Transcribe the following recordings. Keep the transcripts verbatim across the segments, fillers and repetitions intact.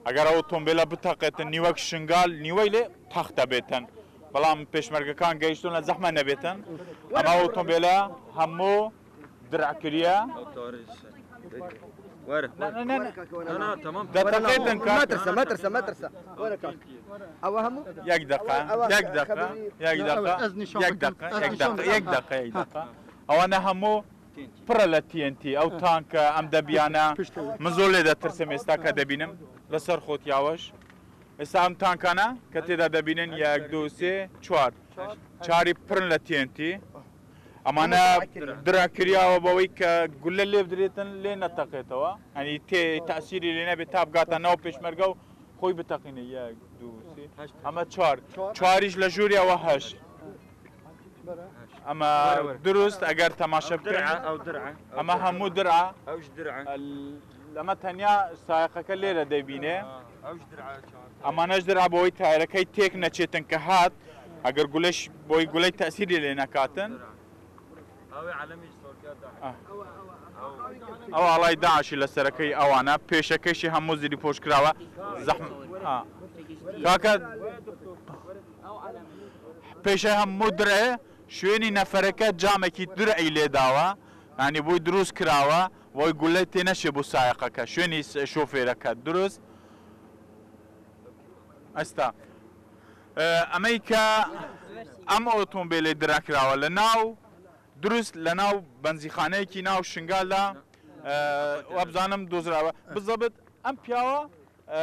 Eger ew otomobîla biteqêtin nîwek Şingal, nîwey lê texte bêtin. Belam pêşmergekan gehiştin le zehme nebêtin. Em ew otomobîla hemû dir'e kiriye. Were. Ne, ne, ne, ne. Na, na, tamam. De teqêtin kak. Metrse, metrse, metrse. Were kak. Ewa hemû? Yek deqa, yek deqa, yek deqa, yek deqa, yek deqa, yek deqa, yek deqa. Ewa ne hemû pir e li T N T. Ew tank e, em debiyane. Min zor lê de tirsim êsta ke debînim. Li ser xwe tiyaweş. Êsta em tankane ke tê de debînin yek, du, sê, çar. Çarî pir in li T N T. Ama ne dir'e kiriya we bawî ke gule lê bidirêtin lê neteqêtewa. Yanî tê tesîrî lê nebê, ta bigata nav pêşmerge û xwî biteqîne yek, du, sê. Ama çar. Çarîş li jûriya we heşt. Ama durust eger temaşe bikin. Ew dir'e, ew dir'e. Ama hemû dir'e. Ew ji dir'e. Ama tenya sayeqeke lê re debîne. Ew ji dir'e çar. Ama ne ji dir'e boyî tayerekey têk neçêtin ke hat. Eger guleş boyî guley tesîrî lê nekatin. Ew ê elemî ji sorkiya da. Ah. Ew alay DAIŞî li serekey ewana. Pêşekê jî hemû zîrî poşkirawa. Zehm-, ha. Kaka, pêşe hemû dire, şuênî nefereke camekî dir'î lê dawa. Yanî boy dirûst kirawa. Voy gule têne şê bû sayeqeke. Şuênî s-, şofêreke. Dirûst. Esta. E, emeyke em otomobîlê dir'e kirawa. Li nav, dirûst li nav benzîxaneyekî nav Şingal de. E, we bizanim dozra we. Bizabit em piyawa, e,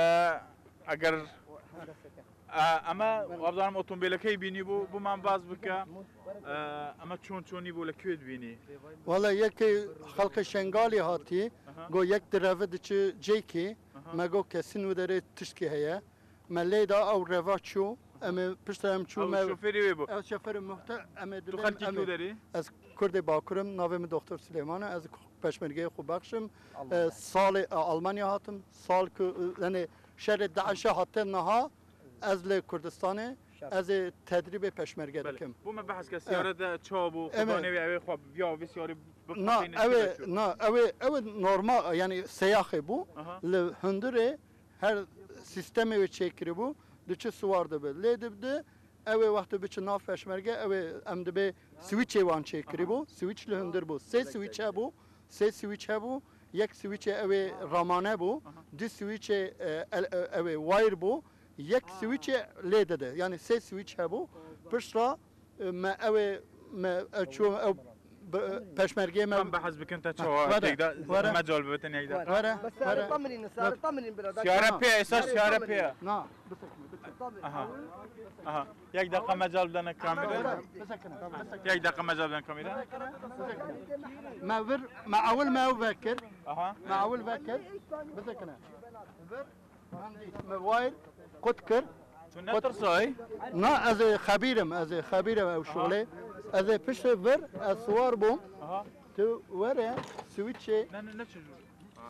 eger, e, eme, we bizanim otomobîlekey bînîbû, biman baz bike. E, eme çon çonî bû, li kê dibînî? Wala yekê xelqê Şengalî hatî, aha, go yek direve diçi cêkî, aha, me go kesin û derê tiştkî heye. Me lê da ew reva çû, em ê piştre em çû. Ew me şofêrê wê bû. Ew şofêrê muhte-, em ê Tu dilim, xelkî em ê ku derî? Ez Kurdê Bakur im, navê min Doktor Silêman e, ez Peşmergeyê xwe bexşim. Almanya. E, salê, e, Almanya hatim, sal ku, e, yanî şerê DAIŞê hate niha, ez li Kurdistanê, şer, ez ê tedrîbê Peşmerge, belê, dikim. Bû me behs ke, e, siyare de çawa bû, em ê xudanê wê ew ê xwe viya vê siyarê Na, biqetîne ew ê, çi de çû? Na, ew ê, ew ê normal, yanî seyaxê bû. Aha. Li hundirê her sîstemê wê çêkirî bû, diçi siwar dibi. Lê dibdi, ew ê wextê biçi nav Peşmerge, ew ê em dibê swîçê wan çêkirî bû. Aha. Swîç li hundir bû. Sê swîç hebû, sê swîç hebû. Yek swîçê ew ê ramane bû, aha, du swîçê, e, el-, e, ew ê wayr bû. Yek swîçê lê dide. Yanî sê swîç hebû. Pişt ra, e, me ew ê, me, e, çû ew bi-, e, peşmergê me. Em behs bikin te çawa têk de, were, mecal bibitin yek de. Were, were. Siyare tamrîn, siyare tamrîn bira. Siyare pê, esas siyare pê. Na, bisekine, bisekine. Aha. Aha. Yek deqa mecal bidene kamera. Bisekine, bisekine. Yek deqa mecal bidene kamera. Me vir, me ewil me ew vekir. Aha. Me ewil vekir. Bisekine. Vir. Me wayr qut kir. Tu netirsay? Na, ez ê xebîr im, ez ê xebîr im ew şolê. Ez ê piştê vir, ez siwar bûm. Aha. Tu were, swîçê, ne, ne, ne çi jûr?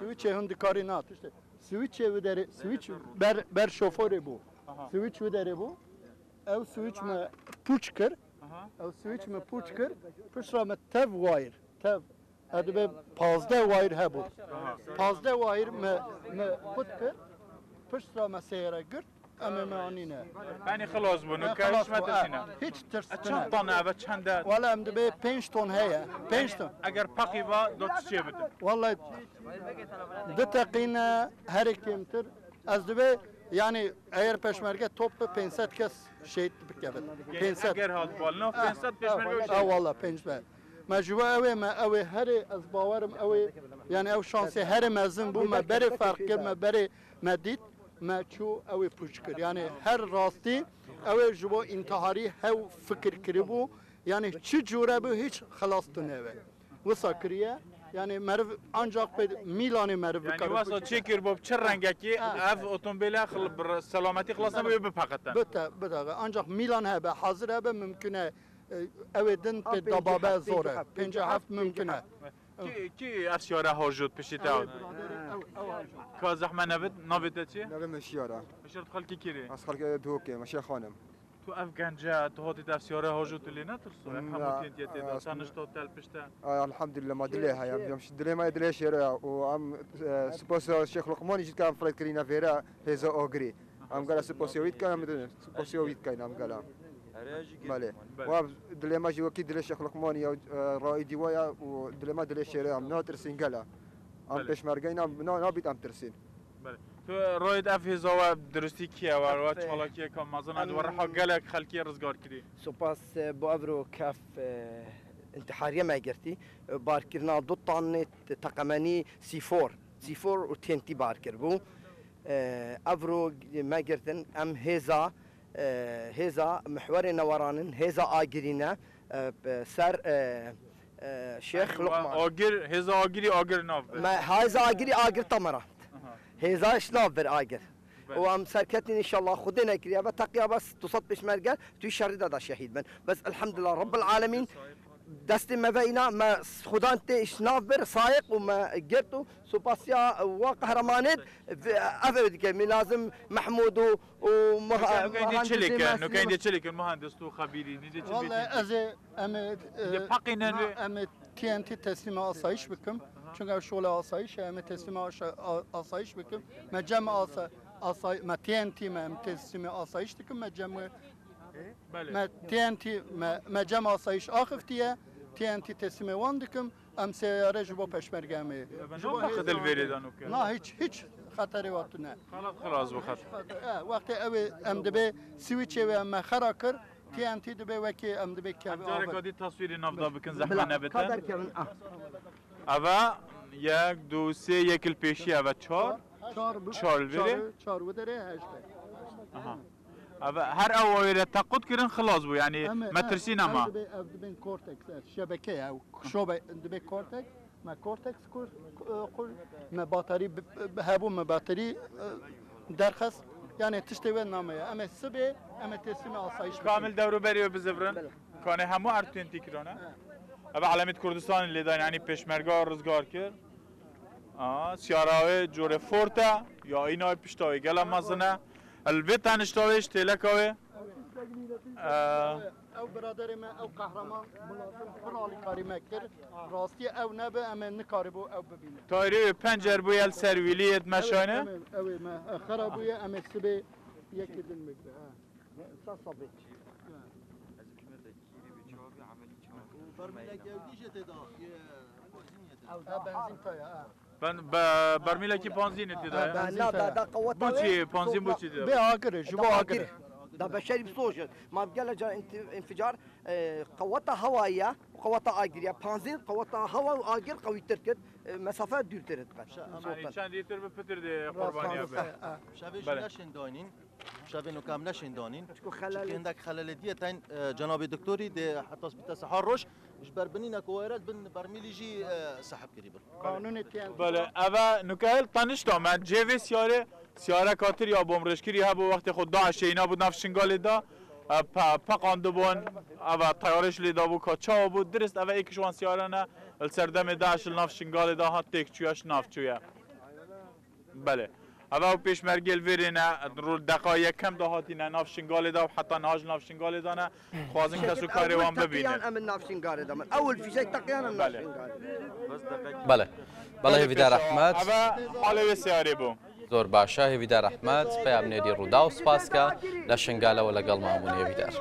Swîçê hûn dikarî na, tiştê. Swîçê biderê, swîç ber, ber şoforê bû. Aha. Swîç biderê bû. Ew swîç me pûç kir. Aha. Ew swîç me pûç kir. Pişt ra me tev wayr. Tev. Ez dibê pazdeh wayr hebû. Aha. Pazdeh wayr me, me qut kir. Pişt ra me seyre girt. Em ê me anîne. Yanî xilas bû, me nûke xilas hiç me bû, tirsîne. Hiç tirs tune. Çend ton e eve, çend e? Wala em dibê pênc ton heye. Pênc ton. Eger peqî ba, do tu çê bidin? Wala du teqîne herê kêmtir. Ez dibê, yanî eger peşmerge top bi pênc sed kes şehîd bikevin. Yanî pênc sed. Eger hat bal, no, pênc sed peşmerge şehîd. Ha, wala pênc sed. Me ji bo ew ê me, ew ê herê ez bawer im, ew ê, yanî ew şansê herê mezin bû, me berê ferq kir, me berê me dît, me çû ew ê pûç kir. Yanî her rastî ew ê ji bo întiharî hew fikir kiribû. Yanî çi cûre bû, hiç xilas tune be. Wisa kiriye. Yanî meriv ancak pê Mîlanê meriv bikare. Yanî wisa çêkir bo, bi çi rengekî ev otomobîle xil-, bi selametî xilas nebe, wê bipeqete. Bite, bite. Ancak Mîlan hebe, hazir hebe, mimkun e, e, ew ê din pê dababe zor e. Pêncî heft mimkun e. Kî, kî ev şiyare hajot piştî te? Ka zehme nebit, navê te çi? Navê min Şiyara. Hişyar xelkî kîrî? Ez xelkê Duhokê, me Şêxan im. Tu ev gence, tu hatî ev siyare hajo tu lê netirso? Em hemû têntiyetê de, e, tenişta tel pişte. Ay, elhamdülillah, ma dilê heye. Em jî dilê me dilê şêro ya. Û em, e, spas ya Şêx Luqmanî jî dikin em filet kirîne vêre hêza agirî. Em gela spas ya wî dikin, em spas ya wî dikin em gela. Belê. Wa dilê me jî wekî dilê Şêx Luqmanî ya, e, raîdî wa ya û dilê me dilê şêro ya. Em natirsîn gela. Em pêşmergeyna na-, nabît em tirsîn. Belê. Tu rayê ev hêza we dirustî kî ye? We, we çalakiyeka mezin e, di we reha gelek xelkê rizgar kirî. Spas, e, bo evro kef, e, intihariye me girtî. E, barkirina du tanê t-, teqemenî C four. C four û T N T bar kiribû. E, evro me girtin, em hêza, e, hêza mihwerê neweran in, hêza agirî ne, e, b-, ser, e, e, Şêx Luqman. Agir, hêza agirî agir nav bir. Me, hêza agirî agir tamera. Aha. Hêza iş nav bir agir. Belê. Û em serketin înşallah Xwedê nekiriye ve teqiya bes du sed pêşmerge tu şerî de da şehîd bin. Bes elhamdulillah Rabbil Alemîn destê me ve îna me Xudan tê iş nav bir sayiq û me girt û supasiya wa qehremanêt ev ev dike. Mî lazim Mehmûd û, û muha-, Nûkên dê çi lêke, nûkên dê çi lêke, muhandis û xebîrî, nî dê çi Vallahi bêtî? Ez ê, em ê, e, Dê peqînen na, wê. Em ê T N T teslîma asayîş bikim. Çünkü ev şola asayîş e, em ê teslîma aşa-, a-, asayîş bikim. Me cem asa-, asay-, me T N T me em teslîma asayîş dikim, me cem wê Belê. Me T N T, me, me cem asayîş axiftiye, T N T teslîmê wan dikim, em seyare ji bo peşmerge em ê. Ebe Ji ne bo waqit hêza li vêrê de nûke? Na, hiç, hiç xeterê wa tune. Xelat xilas bu xet. E, wextê ew ê em dibê switchê wê em me xera kir, T N T dibê wekî em dibê kevê Em careka abe. Dî taswîrê nav da bikin, zehmet Bila, nebitin. Ka derkevin, ah. Eve yek, du, sê, yek li pêşî, eve çar. Çar bi-, Çar li vêrê? Çar, çar wi derê heşt e. Aha. Eve her ew wê re tequt kirin xilas bû, yanî Em ê, me tirsî em, nema. Ev dibê, ev dibên Cortex, ev şebeke ye, ew şobe, dibê Cortex, me Cortex kur, e, kur, me batarî bi, bi, hebû me batarî, e, derxist, yanî tiştê wê name ye. Em ê sibê, em ê teslîmê asayîş bikin. Kamil dewrûberî wê bizivrin. Belê. Kanê hemû erd têntî kirane. He. Eve Elemît Kurdistanê lêdan, yanî pêşmerga rizgar kir. A, siyara wê corê Ford e, ya îna wê pişta wê gela mezin e. Li vê tenişta wê ji têleka wê. E, Ew biraderê me, ew qehreman, pir alîkarî me kir. Rastî ew nebe, em ê nikarîbû ew bibînin. Tayîrê wê pencer bûye li ser wîliyê dimeşane. Ew ê, ew ê, ew ê me, e, xera bûye, em ê sibê yekê din bigire, he. Sa sabê. Bermîlek ew dî jê tê da, yê benzîn yê tê da. Ew da benzîn taya, ha. Ben, be-, bermîlekî panzînê tê da Ha, ya. Benzîn na, taya. Da, da qeweta Boçî, wê, panzîn boçî tê da? Bê agirê, ji bo agirê. Da beşerî bi soje. Ma bi gele ca inti-, inficar, e, qeweta hewayî ya, qeweta agirî ya. Panzîn qeweta hewa û agir qewîtir kir, e, mesafe dûrtir dibe. Yanî çend dîtir bi pitir de qurbaniya be. Şevê jî Belê. Neşên daynîn. Şevê nûke em neşên danîn. Çiko xelelê. Çikê hindek xelelê diye tên, e, cenabê doktorî dê heta spîte sehar roj ji ber binîne ku wayret bin bermîlî jî, e, seheb kirî bin. Qanûnê tiyan. Belê, eve nûke hil tanişta me cê vê siyarê, siyare katir ya bomrêjkirî hebû wextê xwe DAIŞê îna bû nav Şingalê da, e, pe-, peqandibûn, eve teyarê ji lê dabû ka çawa bû, dirist eve êk ji wan siyare ne, li ser demê DAIŞ li nav Şingalê da hat têk çûye, ji nav çûye. Belê. Eva ew pêşmergê li vêrê ne, rû deqa yekem de hatîne nav Şingalê de û heta niha ji nav Şingalê de ne. Dixwazin kes û karê wan bibînin. Em in nav Şingalê de min. Ewil fîşek teqiyan em nav Belê. Şingalê. Belê. Belê Hêvîdar Ehmed. Eva halê wê seyarê bû. Zor başa Hêvîdar Ehmed. Peyamnêrî Rûdaw spas ke le Şingalê we legal mabûn Hêvîdar.